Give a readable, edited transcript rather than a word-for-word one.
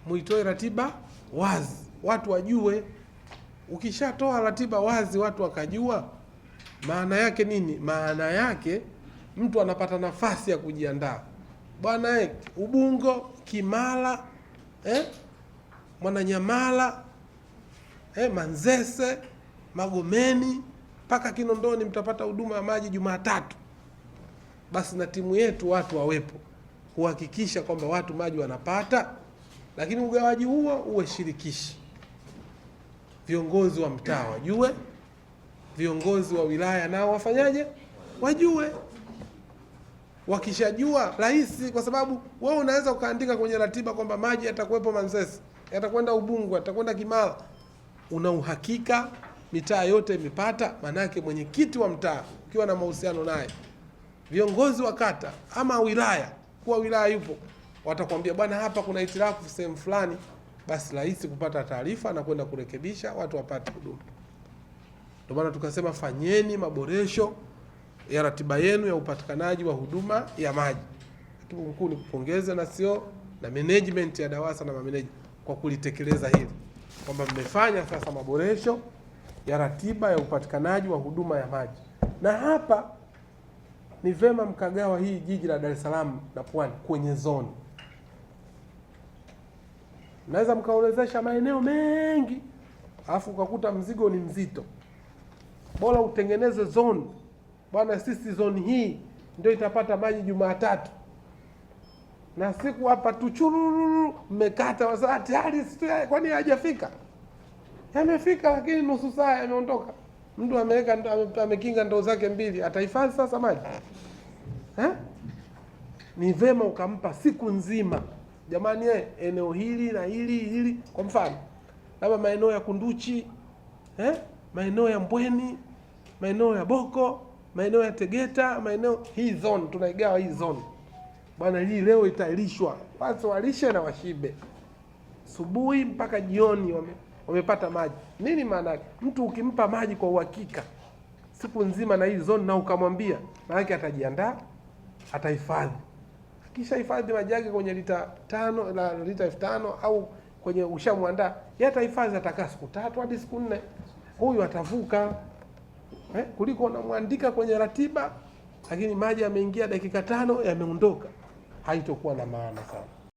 Muitoe ratiba wazi, watu wajue. Ukishatoa ratiba wazi, watu wakajua, maana yake nini? Maana yake mtu anapata nafasi ya kujiandaa. Bwana Ubungo, Kimara, Mwananyamala, Manzese, Magomeni mpaka Kinondoni mtapata huduma ya maji Jumatatu. Basi na timu yetu watu wawepo kuhakikisha kwamba watu maji wanapata, lakini ugawaji huo uwe shirikishi. Viongozi wa mtaa wajue, viongozi wa wilaya nao wafanyaje, wajue. Wakishajua rahisi, kwa sababu wewe unaweza ukaandika kwenye ratiba kwamba maji yatakuwepo Manzese, yatakwenda Ubungo, yatakwenda Kimara, una uhakika mitaa yote imepata. Manake mwenyekiti wa mtaa ukiwa na mahusiano naye, viongozi wa kata ama wilaya, kuwa wilaya yupo, watakwambia bwana, hapa kuna hitilafu sehemu fulani, basi rahisi kupata taarifa na kwenda kurekebisha, watu wapate huduma. Ndio maana tukasema fanyeni maboresho ya ratiba yenu ya upatikanaji wa huduma ya maji. Katibu Mkuu, nikupongeze na sio na management ya DAWASA na mameneja kwa kulitekeleza hili kwamba mmefanya sasa maboresho ya ratiba ya upatikanaji wa huduma ya maji, na hapa ni vema mkagawa hii jiji la Dar es Salaam na Pwani kwenye zoni. Mnaweza mkaorozesha maeneo mengi alafu ukakuta mzigo ni mzito. Bora utengeneze zone, bwana, sisi zone hii ndio itapata maji Jumatatu, na siku hapa tuchururu mmekata wasa tayari, kwani hajafika? Yamefika, lakini nusu saa yameondoka. Mtu ameweka amekinga ndoo zake mbili, atahifadhi sasa maji eh? Ni vema ukampa siku nzima, jamani, eneo hili na hili hili, kwa mfano labda maeneo ya Kunduchi maeneo ya Mbweni, maeneo ya Boko, maeneo ya Tegeta, maeneo hii zone tunaigawa hii zone bwana, hii leo itailishwa, basi walishe na washibe subuhi mpaka jioni, wamepata maji. Nini maana yake? Mtu ukimpa maji kwa uhakika siku nzima na hii zone na ukamwambia, maana yake atajiandaa, atahifadhi. Kisha hifadhi maji yake kwenye lita 5 la lita 5000 au kwenye ushamwandaa, yeye atahifadhi, atakaa siku 3 hadi siku 4, huyu atavuka kuliko unamwandika kwenye ratiba lakini maji yameingia dakika 5 yameondoka, haitokuwa na maana sana.